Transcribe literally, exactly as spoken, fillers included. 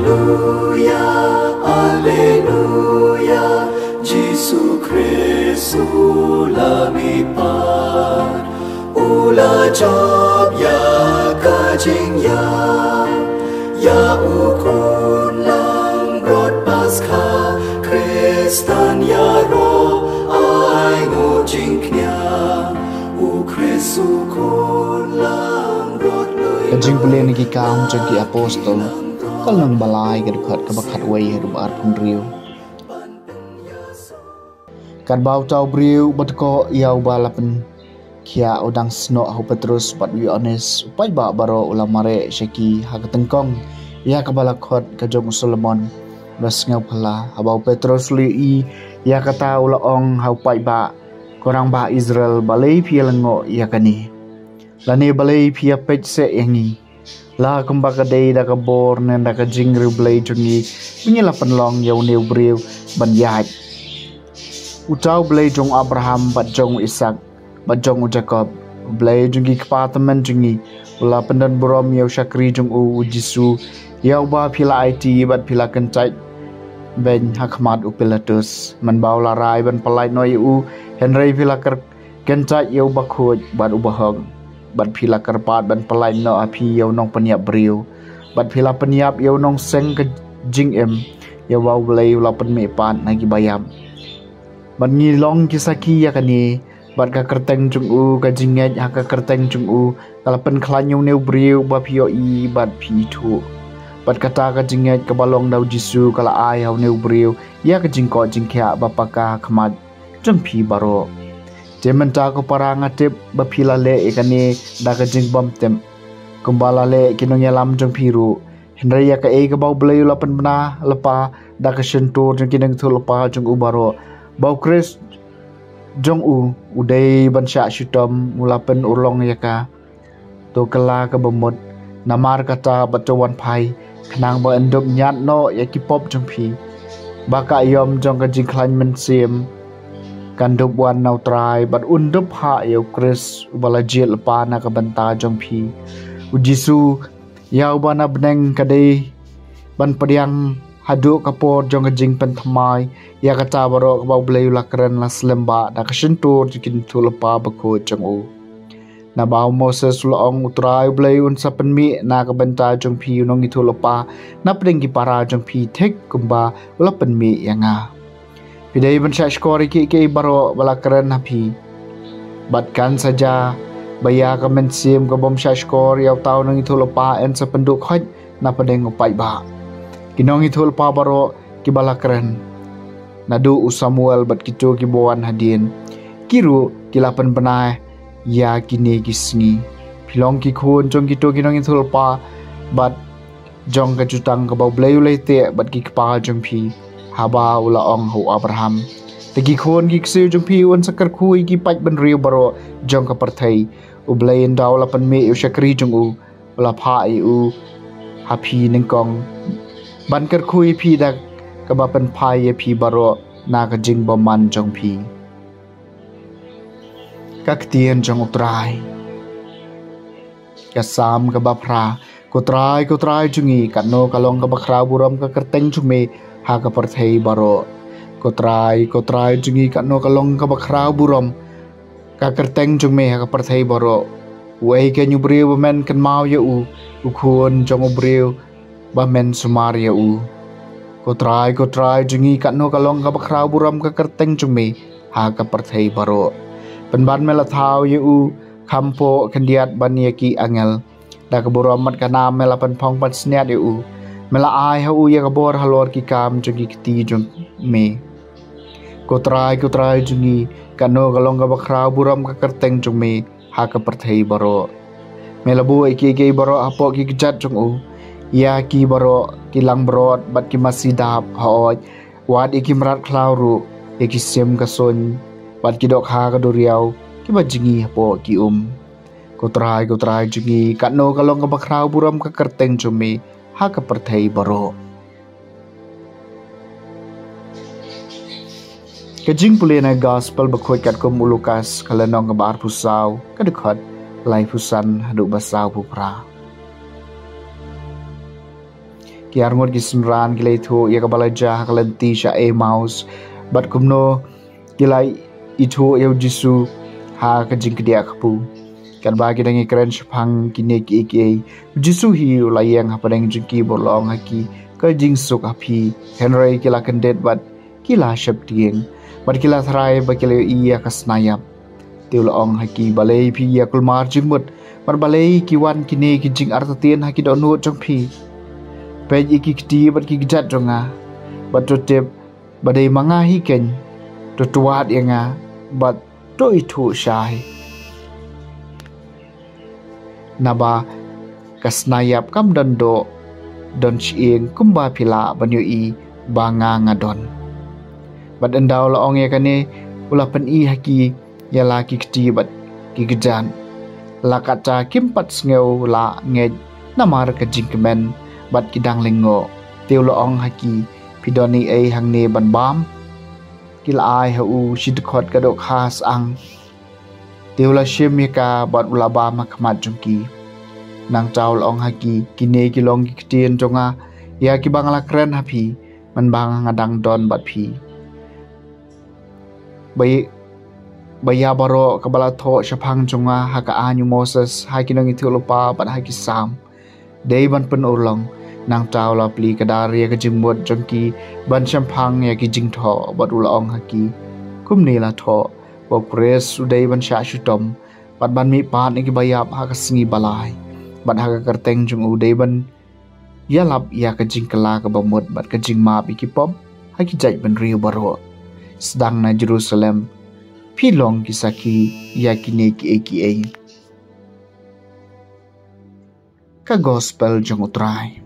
Alleluia, Alleluia, Jisu Khrist u la mihpat, u la jop ïa ka jingïap, ïa u khun langbrot Paskha, Khristan ïaroh ai nguh jingkñia, u Khrist u khun langbrot lui. Ka jingpule na ki kam jong ki apostol, ka lynnong ba lai, ka dkhot kaba khatwei haduh ba arphew hynriew. Katba uta u briew ba dkoh ïa uba la pynkhiah u dang snoh ha u Petrus bad u Ïoannis, u paidbah baroh u la mareh sha ki ha ka tyngkong ïa kaba la khot ka jong u Solomon ba sngewphylla. Haba u Petrus u la ïohi ïa kata, u la ong ha u paidbah, Ko rangbah Israel, balei phi ïa lyngngoh ïa kane? Lane balei phi ïa peit seh ïa ngi? La kumba ka dei da ka bor ne da ka jingriewblei jong ngi ba ngi la pynlong ïa une u briew ban ïaid? Uta u Blei jong u Abraham bad jong u Isaak bad jong u Jakob, u Blei jong ki kpa tymmen jong ngi, u la pyndonburom ïa u shakri jong u, u Jisu, ïa uba phi la aiti bad phi la kyntait beiñ ha khmat u Pilatus. Mynba u la rai ban pyllait noh ïa u, hynrei phi la kyntait ïa u bakhuid bad u bahok, bad phi la kyrpad ban pyllait noh ha phi ïa u nongpynïap briew, bad phi la pynïap ïa u nongseng ka jingim, ïa uba u Blei u la pynmihpat na kiba ïap. Bad ngi long ki sakhi ïa kane. Bad ka kyrteng jong u, ka jingngeit ha ka kyrteng jong u, ka la pynkhlaiñ ïa une u briew ba phi ïohi bad phi ithuh. Bad kata ka jingngeit kaba long da u Jisu ka la ai ha une u briew ïa ka jingkoit jingkhiah ba paka ha khmat jong phi baroh. Te mynta ko para, nga tip ba phi la leh ïa kane da ka jingbymtip, kumba la leh ki nongïalam jong phi ruh. Hynrei ïa kaei kaba u Blei u la pynbna lypa da ka shyntur jong ki nongïathuhlypa jong u baroh, ba u Khrist jong u u dei ban shah shitom, u la pynurlong ïa ka. To kylla kaba mut namar kata bad to wan phai, khnang ba yn dup ñiad noh ïa ki pop jong phi. Ba ka aïom jong ka jingkhlaiñ mynsiem kan dup wan na u Trai, bad un dup hap ïa u Khrist uba la jied lypa na ka bynta jong phi. U Jisu, ïa uba na bneng ka dei ban pdiang haduh ka por jong ka jingpynthymmai ïa kata baroh kaba u Blei u la kren la slem bha da ka shyntur jong ki nongïathuhlypa bakhuid jong u. Naba u Moses u la ong, u Trai u Blei un sa pynmih na ka bynta jong phi u nongïathuhlypa napdeng ki para jong phi, thik kumba u la pynmih ïa nga. Phi dei ban shah shkor ïa kiei kiei baroh ba la kren ha phi. Bad kan sa jia ba ïa ka mynsiem ka bym shah shkor ïa uta u nongïathuhlypa yn sa pynduh khoit napdeng u paidbah. Ki nongïathuhlypa baroh kiba la kren naduh u Samuel bad kito kiba wan hadien, ki ruh ki la pynbna ïa kine ki sngi. Phi long ki khun jong kito ki nongïathuhlypa bad jong ka jutang kaba u Blei u la ïateh bad ki kpa jong phi, haba u la ong ha u Abraham, te ki khun ki ksiew jong phi un sa kyrkhu ïa ki paidbynriew baroh jong ka pyrthei. U Blei ynda u la pynmih ïa u shakri jong u, u la phah ïa u ha phi nyngkong, ban kyrkhu ïa phi da kaba pynphai ïa phi baroh na ka jingbymman jong phi. Ka ktien jong u Trai. Ka Salm kaba phra. Ko Trai, ko Trai jong ngi, katno ka long kaba khraw burom ka kyrteng jong me ha ka pyrthei baroh. Ko Trai, ko Trai jong ngi, katno ka long kaba khraw burom ka kyrteng jong me ha ka pyrthei baroh. Uei keiñ u briew ba men kynmaw ïa u, u khun jong u briew ba men sumar ïa u. Ko Trai, ko Trai jong ngi, katno ka long kaba khraw burom ka kyrteng jong me ha ka pyrthei baroh. Pynban me la thaw ïa u kham poh khyndiat ban ïa ki angel. Da ka burom bad ka nam me la pynphong pansngiat ïa u. Me la ai ha u ïa ka bor halor ki kam jong ki kti jong me. Ko Trai, ko Trai jong ngi, katno ka long kaba khraw burom ka kyrteng jong me ha ka pyrthei baroh. Me la buh ïa kiei kiei baroh hapoh ki kjat jong u. Ïa ki baroh ki langbrot bad ki masi dap haoid, wat ïa ki mrad khlaw ruh, ïa ki sim ka suiñ bad ki dohkha ka duriaw kiba jngi hapoh ki um. Ko Trai, ko Trai jong ngi, katno ka long kaba khraw burom ka kyrteng jong me ha ka pyrthei baroh. Ka jingpule na Gospel bakhuid katkum u Lukas, ka lynnong kaba arphew saw, ka dkhot laiphew san haduh ba sawphew phra. Ki arngut ki synran ki la ithuh ïa kaba la jia ha ka lynti sha Emmaus, bad kumno ki la ithuh ïa u Jisu ha ka jingkdiah kpu. Katba ki dang ïakren shaphang kine kiei kiei, u Jisu hi u la ïeng hapdeng jong ki bad u la ong ha ki, ka jingsuk ha phi. Hynrei ki la kyndit bad ki la sheptieng, bad ki la tharai ba ki la ïohi ïa ka snaiap. Te u la ong ha ki, balei phi ïa kulmar jingmut, bad balei ki wan kine ki jingartatien ha ki dohnud jong phi? Peit ïa ki kti bad ki kjat jong nga, bad to tip ba dei ma nga hi keiñ. To twad ïa nga bad to ithuh shai, naba ka snaiap kam don doh don shyieng kumba phi lah ban ïohi ba nga nga don. Bad ynda u la ong ïa kane, u la pyni ha ki ïa la ki kti bad ki kjat. La katta kim pat sngew lah ngeit namar ka jingkmen bad ki dang lyngngoh. Te u la ong ha ki, phi don ei ei hangne ban bam? Ki la ai ha u shi dkhot ka dohkha syang. Te u la shim ïa ka bad u la bam ha khmat jong ki. Nangta u la ong ha ki, kine ki long ki ktien jong nga ïa kiba nga la kren ha phi mynba nga dang don bad phi, ba ïa, ba ïa baroh kaba la thoh shaphang jong nga ha ka aiñ u Moses, ha ki nongïathuhlypa bad ha ki Salm, dei ban pynurlong. Nangta u la plie kdar ïa ka jingmut jong ki ban shemphang ïa ki jingthoh, bad u la ong ha ki, kumne la thoh ba u Khrist u dei ban shah shitom bad ban mihpat na kiba ïap ha ka sngi ba lai, bad ha ka kyrteng jong u dei ban ïalap ïa ka jingkylla kaba mut bad ka jingmap ïa ki pop ha ki jaitbynriew baroh. Sdang na Jerusalem phi long ki sakhi ïa kine kiei kiei. Ka Gospel jong u Trai.